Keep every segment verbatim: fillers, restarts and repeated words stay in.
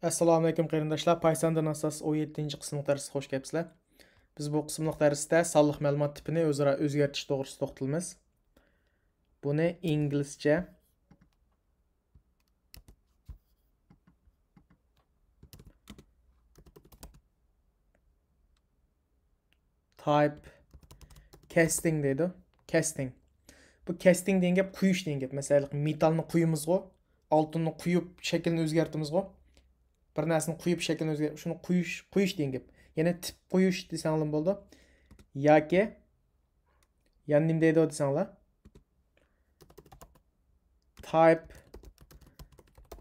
ئەسسالامۇئەلەيكۇم قېرىنداشلار، پايساندىن ئاساس ئون يەتتىنچى قىسىملىق دەرسكە خوش كەپسىلەر. بىز بۇ قىسىملىق دەرستە سانلىق مەلۇمات تىپىنى ئۆزئارا ئۆزگەرتىش توغرىسىدا توختىلىمىز. بۇنى ئىنگلىزچە تايپ كاستىڭ دەيدۇ. كاستىڭ. بۇ كاستىڭ دېگەن گەپ قۇيۇش دېگەن گەپ. مەسىلەن، مېتالنى قۇيىمىزغۇ، ئالتۇننى قۇيۇپ شەكلىنى ئۆزگەرتىمىزغۇ. بىر نەرسىنى قۇيۇپ شەكلىنى ئۆزگەر، شۇنى قۇيۇش، قۇيۇش دېگەن گەپ. يەنى تىپ قۇيۇش دېسەڭلارمۇ بولىدۇ. ياكى يەنە نېمە دەيدۇ دېسەڭلار، تايپ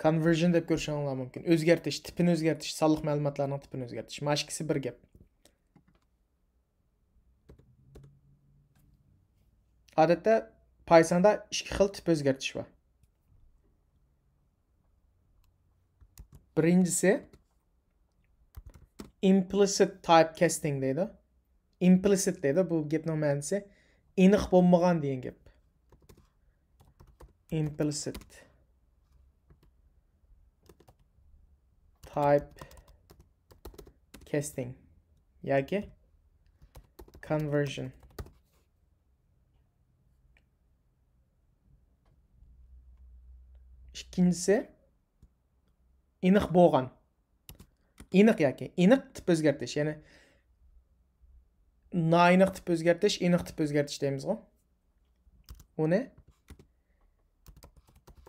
كونۋېرژن دەپ كۆرۈشۈڭلار مۇمكىن. ئۆزگەرتىش، تىپىنى ئۆزگەرتىش، سانلىق مەلۇماتلارنىڭ تىپىنى ئۆزگەرتىش. مانا ئىككىسى بىر گەپ. ئادەتتە پايساندا ئىككى خىل تىپ ئۆزگەرتىش بار. بىرىنچىسى، implicit type casting دەيدۇ. Implicit دەيدۇ. بۇ گەپنىڭ مەنىسى ئېنىق بولمىغان دېگەن گەپ. Implicit type casting ياكى conversion. ئىككىنچىسى، ئېنىق بولغان. ئېنىق ياكى ئېنىق تىپ ئۆزگەرتىش، يەنى نائېنىق تىپ ئۆزگەرتىش، ئېنىق تىپ ئۆزگەرتىش دەيمىزغۇ. ئۇنى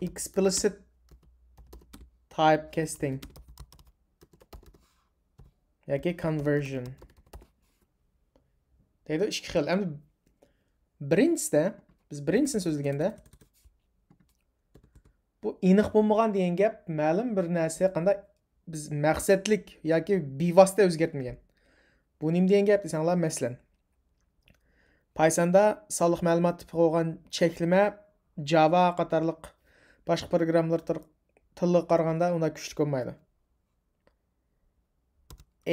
explicit type casting ياكى conversion دەيدۇ. ئىككى خىل. ئەمدى بىرىنچىسىدە، بىز بىرىنچىسىنى سۆزلىگەندە، بۇ ئېنىق بولمىغان دېگەن گەپ مەلۇم بىر نەرسە قانداق بىز مەقسەتلىك ياكى بىۋاسىتە ئۆزگەرتمىگەن. بۇ نېمە دېگەن گەپ دېسەڭلار، مەسىلەن، پايساندا سانلىق مەلۇمات تىپىغا بولغان چەكلىمە جاۋا قاتارلىق باشقا پروگراممىلار تىلىغا قارىغاندا ئۇنداق كۈچلۈك بولمايدۇ.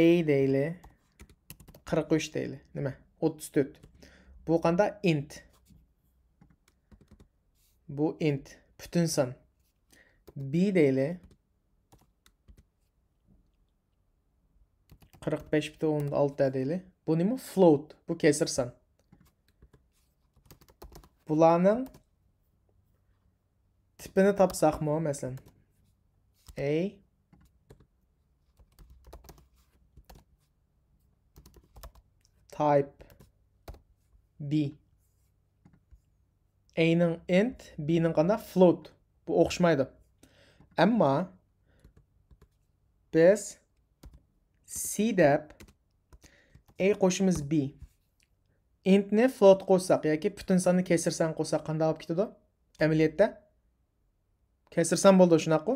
A دەيلى، قىرىق ئۈچ دەيلى. نېمە؟ ئوتتۇز تۆت. بۇ قاندا؟ Int. بۇ int. پۈتۈن سان. B دەيلى. قىرىق بەش پۈتۈن ئوندىن ئالتە دەيلى. بۇ نېمە؟ Float. بۇ كەسىر سان. بۇلارنىڭ تىپىنى تاپساقمۇ، مەسىلەن، A type B. A نىڭ int، B نىڭ قانداق؟ Float. بۇ ئوخشىمايدۇ. ئەمما بىز C دەپ A قوشىمىز B. Int نى float قوشساق ياكى پۈتۈن ساننى كەسىر سان قوشساق قانداق بولۇپ كېتىدۇ؟ ئەمەلىيەتتە كەسىر سان بولىدۇ، شۇنداققۇ؟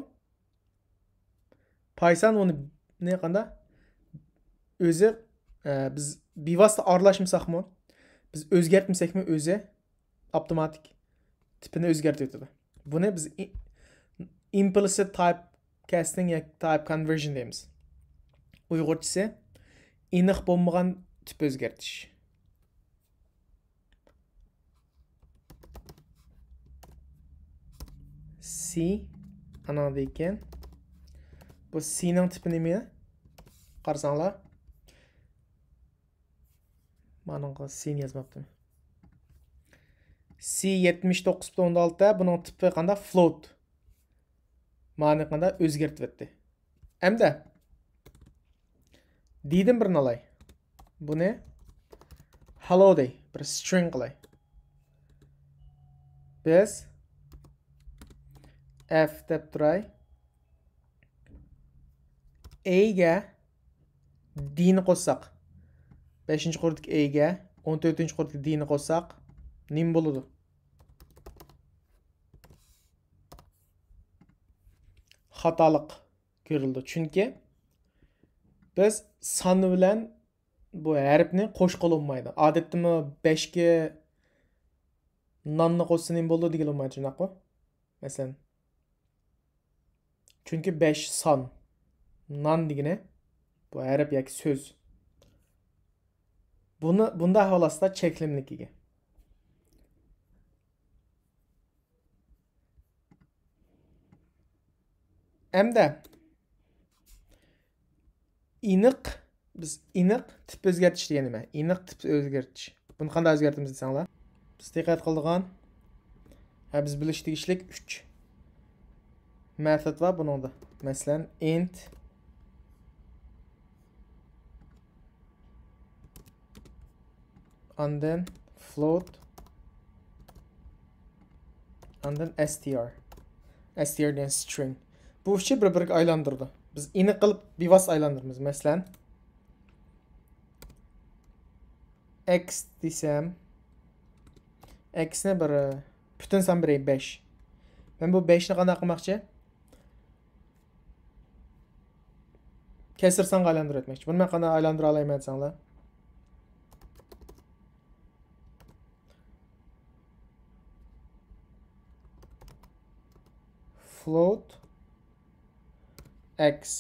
پايسان ئۇنى نى قانداق؟ ئۆزى، ئە، بىز بىۋاسىتە ئارىلاشمىساقمۇ، بىز ئۆزگەرتمىسەكمۇ ئۆزى ئاپتوماتىك تىپىنى ئۆزگەرتىۋېتىدۇ. بۇنى بىز i-، implicit type casting ياكى type conversion دەيمىز. ئۇيغۇرچىسى ئېنىق بولمىغان تىپ ئۆزگەرتىش. C ئاناڭدىن كېيىن بۇ C نىڭ تىپى نېمە؟ قارىساڭلار. مانىڭغا C نى يازماپتىمەن. C يەتمىش توققۇز پۈتۈن ئوندىن ئالتە، بۇنىڭ تىپى قانداق؟ Float. مانى قانداق؟ ئۆزگەرتىۋەتتى. ئەمدى D دىن بىرنى ئالاي. بۇنى hello دەي، بىر string قىلاي. بىز F دەپ تۇراي. A گە D نى قوشساق، بەشىنچى قۇردىكى A گە ئون تۆتىنچى قۇردىكى D نى قوشساق، نېمە بولىدۇ؟ خاتالىق كۆرۈلىدۇ. چۈنكى بىز سان بىلەن بۇ ھەرپنى قوشقىلى بولمايدۇ. ئادەتتىمۇ بەشكە ناننى قوشسا نېمە بولىدۇ دېگىلى بولمايدۇ، شۇنداققۇ؟ مەسىلەن، چۈنكى بەش سان. نان دېگىنى بۇ ھەرپ ياكى سۆز. بۇنى، بۇنداق ئەھۋال ئاستىدا چەكلىمىلىك ئىگە. ئەمدى ئېنىق، بىز ئېنىق تىپ ئۆزگەرتىش دېگەن نېمە؟ ئېنىق تىپ ئۆزگەرتىش. بۇنى قانداق ئۆزگەرتىمىز دېسەڭلار؟ بىز دىققەت قىلىدىغان، ھە، بىز بىلىش تېگىشلىك ئۈچ مېتود بار بۇنىڭدا. مەسىلەن، int، ئاندىن float، ئاندىن str. Str دېگەن string. بۇ ئۈچى بىر-بىرىگە ئايلاندۇرىدۇ. بىز ئېنىق قىلىپ بىۋاسىتە ئايلاندۇرىمىز. مەسىلەن، x دېسەم، x نى بىر، ئە، پۈتۈن سان بېرەي، بەش. مەن بۇ بەشنى قانداق قىلماقچى؟ كەسىر سانغا ئايلاندۇرۇۋەتمەكچى. بۇنى مەن قانداق ئايلاندۇرالايمەن دېسەڭلار؟ Float x.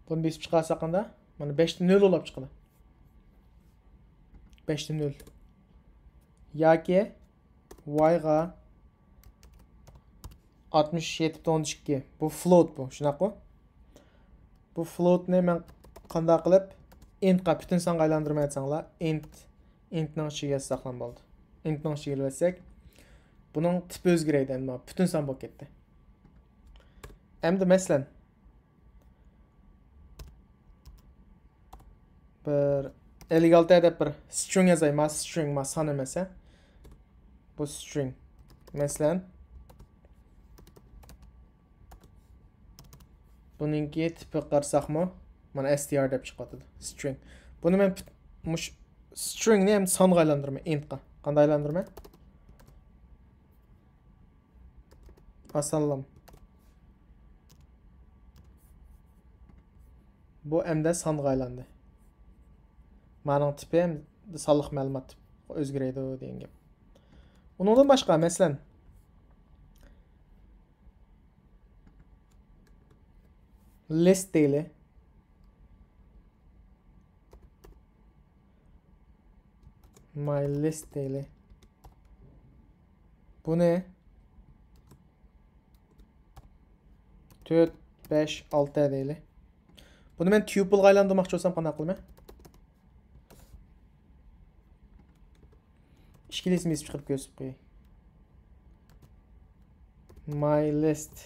بۇنى بېسىپ چىقارساق قانداق؟ مانا بەشتە نۆل بولۇپ چىقىدۇ. بەشتە نۆل. ياكى y غا ئاتمىش يەتتە پۈتۈن ئوندىن ئىككى. بۇ float بۇ، شۇنداققۇ؟ بۇ float نى مەن قانداق قىلىپ int قا، پۈتۈن سانغا ئايلاندۇرىمەن دېسەڭلار، int، int نىڭ ئىچىگە يازساقلا بولدى. Int نىڭ ئىچىگە يازساق، بۇنىڭ تىپى ئۆزگىرەيدۇ، ئەمما پۈتۈن سان بولۇپ كەتتى. ئەمدى مەسىلەن، بىر ئەللىك ئالتە دەپ بىر string يازاي. ما string، ما سان ئەمەس، ھە؟ بۇ string. مەسىلەن، بۇنىڭكى تىپىغا قارىساقمۇ، مانا str دەپ چىقىۋاتىدۇ. String. بۇنى مەن پۈت-، مۇش-، string نى ھەم سانغا ئايلاندۇرىمەن، int قا. قانداق ئايلاندۇرىمەن؟ ئاسانلام. بۇ ئەمدى سانغا ئايلاندى. مانىڭ تىپى ھەم سانلىق مەلۇمات تىپى ئۆزگىرەيدۇ دېگەن گەپ. ئۇنىڭدىن باشقا، مەسىلەن، list دەيلى. My list دەيلى. بۇنى تۆت، بەش، ئالتە دەيلى. بۇنى مەن tuple غا ئايلاندۇرماقچى بولسام قانداق قىلىمەن؟ ئىككىلىسىنى بېسىپ چىقىرىپ كۆرسىتىپ قوياي. My list.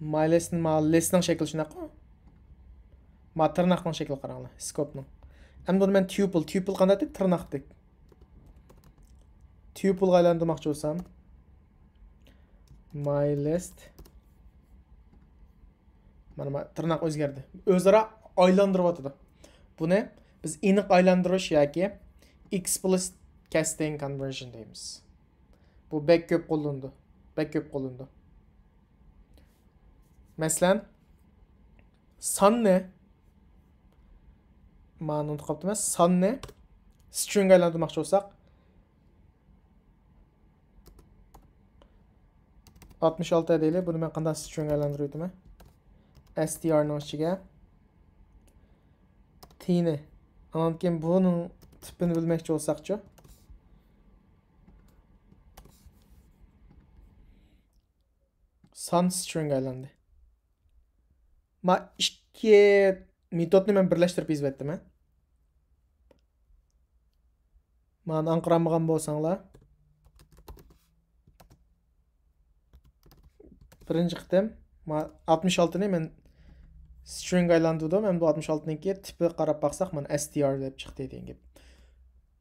My list، ما list نىڭ شەكلى شۇنداققۇ؟ ما تىرناقنىڭ شەكلى قاراڭلار، scope نىڭ. ئەمدى بۇنى مەن tuple، tuple قانداق دېدۇق؟ تىرناقتەك. Tuple غا ئايلاندۇرماقچى بولسام، my list. مانا، ما تىرناق ئۆزگەردى. ئۆزئارا ئايلاندۇرۇۋاتىدۇ. بۇنى بىز ئېنىق ئايلاندۇرۇش ياكى explicit casting conversion دەيمىز. بۇ بەك كۆپ قوللىنىدۇ. بەك كۆپ قوللىنىدۇ. مەسىلەن، ساننى، مانا ئۇنتۇپ قاپتىمەن، ساننى string غا ئايلاندۇرماقچى بولساق، ئاتمىش ئالتە دەيلى، بۇنى مەن قانداق string غا ئايلاندۇرۇۋېتىمەن؟ str نىڭ ئىچىگە t نى. ئاندىن كېيىن بۇنىڭ تىپىنى بىلمەكچى بولساقچۇ؟ سان string غا ئايلاندى. ما ئىككى مېتودنى مەن بىرلەشتۈرۈپ يېزىۋەتتىم، ھە. مانا ئاڭقىرالمىغان بولساڭلار. بىرىنچى قېتىم، ما ئاتمىش ئالتىنى مەن string غا ئايلاندۇردۇم. ئەمدى بۇ ئاتمىش ئالتىنىڭكى تىپىگە قاراپ باقساق، مانا str دەپ چىقتى دېگەن گەپ.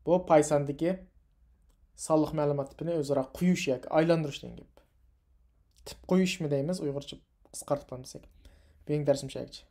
بۇ Python دىكى سانلىق مەلۇمات تىپىنى ئۆزئارا قويۇش ياكى ئايلاندۇرۇش دېگەن گەپ. تىپ قويۇشمۇ دەيمىز، ئۇيغۇرچە قىسقارتىپ قالمىساق. بۈگۈنكى دەرسىم شۇ يەرگىچە.